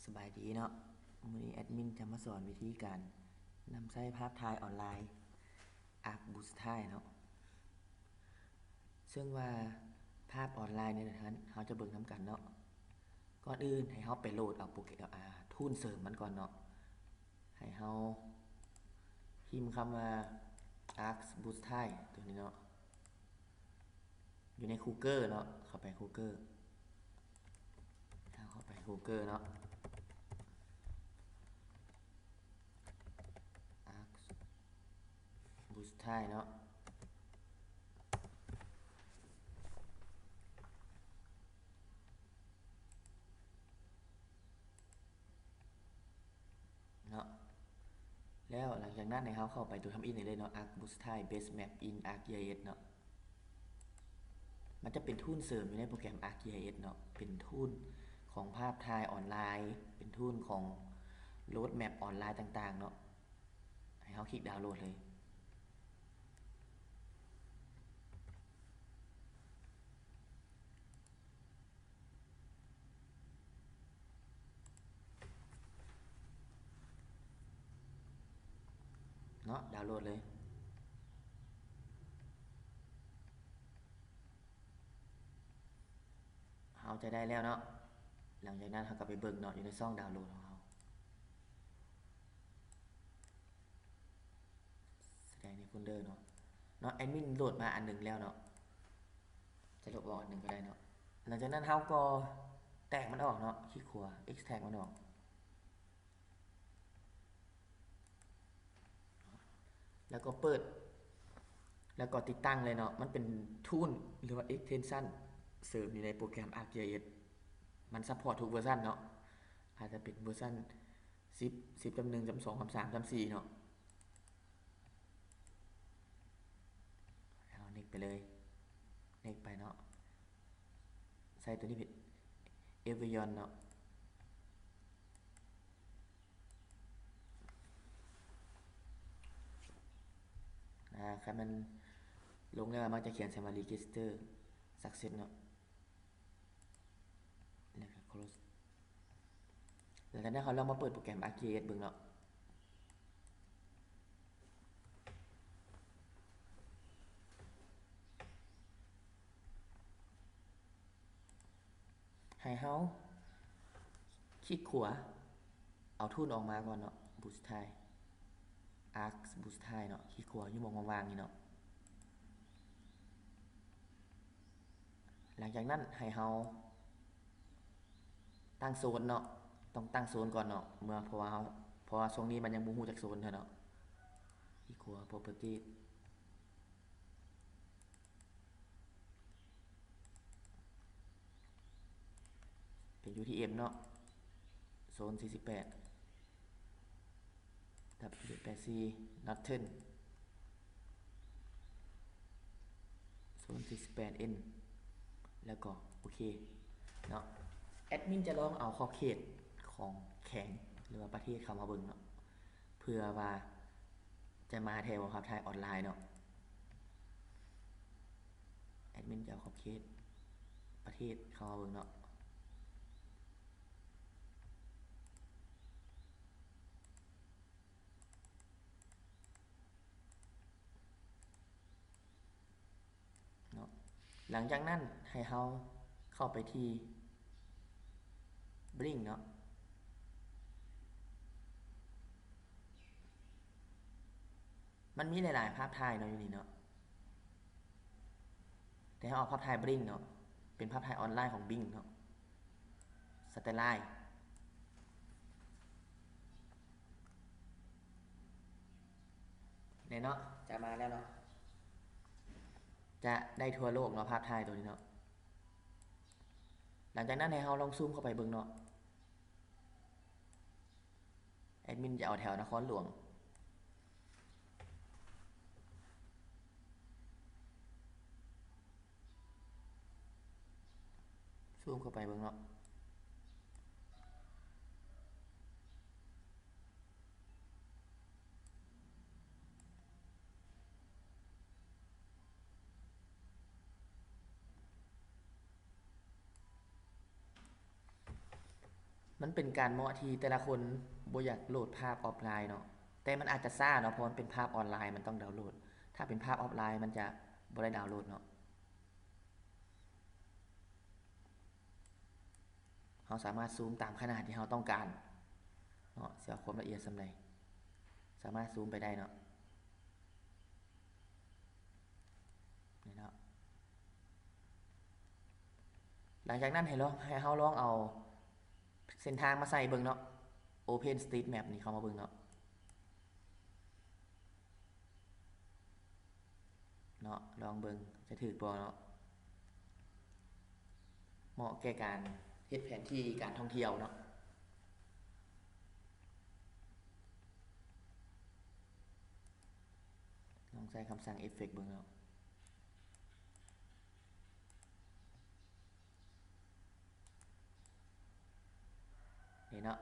ສະບາຍດີເນາະ, ມື້ນີ້ແອດມິນຈະມາສອນວິທີການນຳໃຊ້ພາບຖ່າຍອອນລາຍ Arc Boost Type ເນາະ. ເຊິ່ງວ່າພາບອອນລາຍນີ້ນະ ເຮົາຈະເບິ່ງນຳກັນເນາະ. ກ່ອນອື່ນໃຫ້ເຮົາໄປໂຫຼດເອົາໂປຣແກຣມ ອາ ທູນເສີມມັນກ່ອນເນາະ. ໃຫ້ເຮົາພິມຄຳວ່າ Arc Boost Type ຕົວນີ້ເນາະ. ຢູ່ໃນ Google ເນາະ, ເຂົ້າໄປ Google ເຮົາເຂົ້າໄປ Google ເນາະ. Arc Boost Type ເນາະ ເນາະ. ແລ້ວຫຼັງຈາກນັ້ນໃຫ້ເຮົາເຂົ້າໄປຕົວທຳອິດນີ້ເລີຍເນາະ, Arc Boost Type Best Map in ArcGIS ເນາະ. ມັນຈະເປັນທູນເສີມຢູ່ໃນໂປຣແກຣມ ArcGIS ເນາະ, ເປັນທູນຂອງພາບຖ່າຍອອນລາຍ, ເປັນທູນຂອງໂຫຼດແມັບອອນລາຍຕ່າງໆເນາະ. ໃຫ້ເຮົາຄລິກດາວໂຫຼດເລີຍ. ເນາະ, ດາວໂຫຼດເລີຍ. ເຮົາຈະໄດ້ແລ້ວເນາະ. ຫຼັງຈາກນັ້ນເຮົາກໍໄປເບິ່ງເນາະ, ຢູ່ໃນຊ່ອງດາວໂຫຼດຂອງເຮົາ. ສະແດງໃນໂຟນເດີເນາະ, ເນາະ, ແອດມິນໂຫຼດມາອັນໜຶ່ງແລ້ວເນາະ, ຈະລົບອອກອັນໜຶ່ງກໍໄດ້ເນາະ. ຫຼັງຈາກນັ້ນເຮົາກໍແຕກມັນອອກເນາະ, ຄລິກຂວາ extract ມັນອອກ ແລ້ວກໍເປີດ ແລ້ວກໍຕິດຕັ້ງເລີຍເນາະ. ມັນເປັນທູນ ຫຼືວ່າ extension ເສີມຢູ່ໃນໂປຣແກຣມ ArcGIS. ມັນ support ທຸກເວີຊັນເນາະ, ອາດຈະເປັນເວີຊັນ ສິບ ສິບຈຸດໜຶ່ງ ຈຸດສອງ ຈຸດສາມ ຈຸດສີ່ເນາະ. ເຮົາ next ໄປເລີຍ, next ໄປເນາະ. ໃສ່ຕົວນີ້ຜິດ Avion ເນາະ. ອາ ຄັນມັນລົງແລ້ວມັກຈະຂຽນໃສ່ວ່າ register success ເນາະ. ແລ້ວກໍ close. ຫຼັງຈາກນັ້ນເຮົາລອງມາເປີດໂປຣແກຣມ ArcGIS ເບິ່ງເນາະ. ໃຫ້ເຮົາຄລິກຂວາ ເອົາທູນອອກມາກ່ອນເນາະ, Boost Type, Arc Boost Type ເນາະ, ຄລິກຂວາຢູ່ໝ່ອງວ່າງໆນີ້ເນາະ. ຫຼັງຈາກນັ້ນໃຫ້ເຮົາຕັ້ງໂຊນເນາະ, ຕ້ອງຕັ້ງໂຊນກ່ອນເນາະ, ເມື່ອ ເພາະວ່າເຮົາ ເພາະວ່າຊ່ວງນີ້ມັນຍັງບໍ່ຮູ້ຈັກໂຊນເທື່ອເນາະ. ຄລິກຂວາ Property ເປັນ UTM ເນາະ, ໂຊນສີ່ສິບແປດ W ແປດສີ່ Northern ໂຊນສີ່ສິບແປດ N ແລ້ວກໍໂອເຄເນາະ. ແອດມິນຈະລອງເອົາຂອບເຂດຂອງແຂວງ ຫຼືວ່າປະເທດເຂົ້າມາເບິ່ງເນາະ, ເພື່ອວ່າຈະມາແທ້ບໍ່ ພາບຖ່າຍອອນລາຍເນາະ. ແອດມິນຈະເອົາຂອບເຂດປະເທດເຂົ້າມາເບິ່ງເນາະ. ເນາະ. ຫຼັງຈາກນັ້ນໃຫ້ເຮົາເຂົ້າໄປທີ່ Blink ເນາະ. ມັນມີຫຼາຍໆພາບຖ່າຍເນາະ ຢູ່ນີ້ເນາະ, ແຕ່ເຮົາເອົາພາບຖ່າຍ Blink ເນາະ, ເປັນພາບຖ່າຍອອນລາຍຂອງ Blink ເນາະ. Satellite ແນ່ເນາະ, ຈະມາແລ້ວເນາະ, ຈະໄດ້ທົ່ວໂລກເນາະ ພາບຖ່າຍໂຕນີ້ເນາະ. ຫຼັງຈາກນັ້ນໃຫ້ເຮົາລອງຊູມເຂົ້າໄປເບິ່ງເນາະ, ແອດມິນຈະເອົາແຖວນະຄອນຫຼວງ. ຊູມເຂົ້າໄປເບິ່ງເນາະ. ມັ ມັນເປັນການເໝາະທີ່ແຕ່ລະຄົນບໍ່ຢາກໂຫຼດພາບອອຟລາຍເນາະ, ແຕ່ມັນອາດຈະຊ້າເນາະ ເພາະມັນເປັນພາບອອນລາຍ ມັນຕ້ອງດາວໂຫຼດ. ຖ້າເປັນພາບອອຟລາຍມັນຈະບໍ່ໄດ້ດາວໂຫຼດເນາະ. ເຮົາສາມາດຊູມຕາມຂະໜາດທີ່ເຮົາຕ້ອງການເນາະ, ຊິເອົາຄວາມລະອຽດສ່ຳໃດ ສາມາດຊູມໄປໄດ້ເນາະ. ນີ້ເນາະ ຫຼັງຈາກນັ້ນໃຫ້ລອງ ໃຫ້ເຮົາລອງເອົາເສັ້ນທາງມາໃສ່ເບິ່ງເນາະ, OpenStreetMap ນີ້ເຂົ້າມາເບິ່ງເນາະ. ເນາະ ລອງເບິ່ງຈະຖືກບໍ່ເນາະ, ເໝາະແກ່ການເຮັດແຜນທີ່ການທ່ອງທ່ຽວເນາະ. ລອງໃສ່ຄຳສັ່ງ Effect ເບິ່ງເນາະ. ນີ້ເນາະ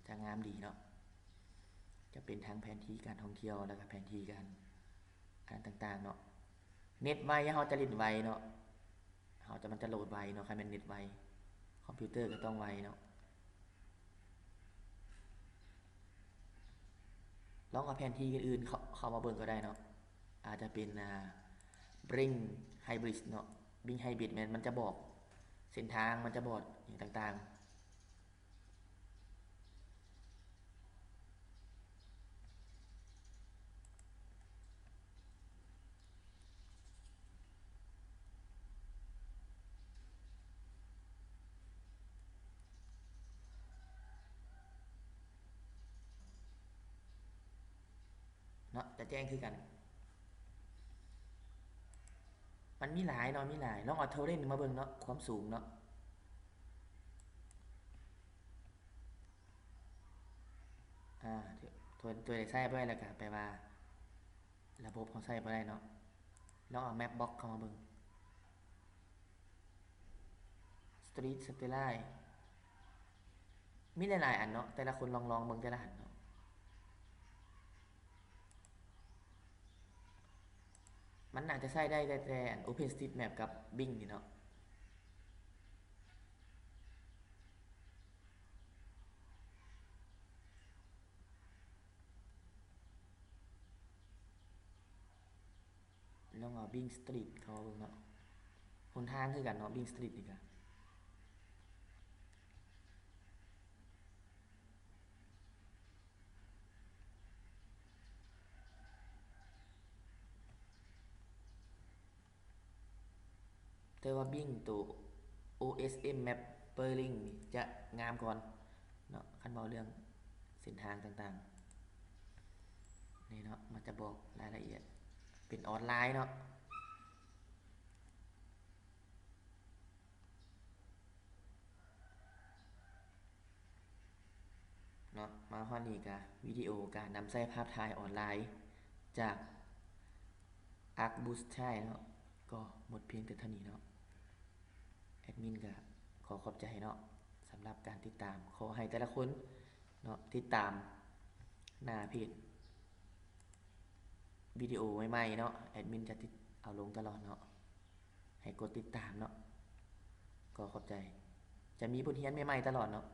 ຈະງາມດີເນາະ, ຈະເປັນທັງແຜນທີ່ການທ່ອງທ່ຽວ ແລ້ວກະແຜນທີ່ການ ອັນຕ່າງໆເນາະ. ເນັດໄວ ເຮົາຈະຫຼິ້ນໄວເນາະ, ເຮົາຈະ ມັນຈະໂຫຼດໄວເນາະ. ຄັນແມ່ນເນັດໄວ ຄອມພິວເຕີກະຕ້ອງໄວເນາະ. ລອງເອົາແຜນທີ່ອື່ນໆເຂົ້າ ເຂົ້າມາເບິ່ງກໍໄດ້ເນາະ, ອາດຈະເປັນ ອ່າ Bing Hybrid ເນາະ. Bing Hybrid ແມ່ນມັນຈະບອກເສັ້ນທາງ ມັນຈະບອກຫຍັງຕ່າງໆ. ເນາະ ຈະແຈ້ງຄືກັນ. ມັນມີຫຼາຍເນາະ ມີຫຼາຍ. ລອງເອົາ Terrain ມາເບິ່ງເນາະ, ຄວາມສູງເນາະ. ອາ ໂຕ ໂຕໃດໃຊ້ບໍ່ໄດ້ແລ້ວກະແປວ່າລະບົບເຮົາໃຊ້ບໍ່ໄດ້ເນາະ. ລອງເອົາ Map Box ເຂົ້າມາເບິ່ງ. Street Satellite ມີຫຼາຍໆອັນເນາະ, ແຕ່ລະຄົນລອງ ລອງເບິ່ງແຕ່ລະອັນເນາະ. ມັນໜ້າຈະໃຊ້ໄດ້ແຕ່ ແຕ່ອັນ OpenStreetMap ກັບ Bing ນີ້ເນາະ. ລອງເອົາ Bing Street ເຂົ້າເບິ່ງເນາະ, ຫົນທາງຄືກັນເນາະ Bing Street ນີ້ກະ. ແຕ່ວ່າ Bing ໂຕ OSM Map Pairing ນີ້ຈະງາມກ່ອນເນາະ, ຄັນເວົ້າເລື່ອງເສັ້ນທາງຕ່າງໆ ນີ້ເນາະ, ມັນຈະບອກລາຍລະອຽດເປັນອອນລາຍເນາະ. ເນາະ ມາຮອດນີ້ກະ ວິດີໂອການນຳໃຊ້ພາບຖ່າຍອອນລາຍຈາກ ArcBoot ເນາະ ກໍໝົດພຽງແຕ່ເທົ່ານີ້ເນາະ. ແອດມິນກະຂໍຂອບໃຈເນາະ ສຳລັບການຕິດຕາມ. ຂໍໃຫ້ແຕ່ລະຄົນເນາະ ຕິດຕາມໜ້າເພຈ ວິດີໂອໃໝ່ໆເນາະ, ແອດມິນຈະຕິດເອົາລົງຕະຫຼອດເນາະ. ໃຫ້ກົດຕິດຕາມເນາະ. ກໍຂອບໃຈ. ຈະມີບົດຮຽນໃໝ່ໆຕະຫຼອດເນາະ.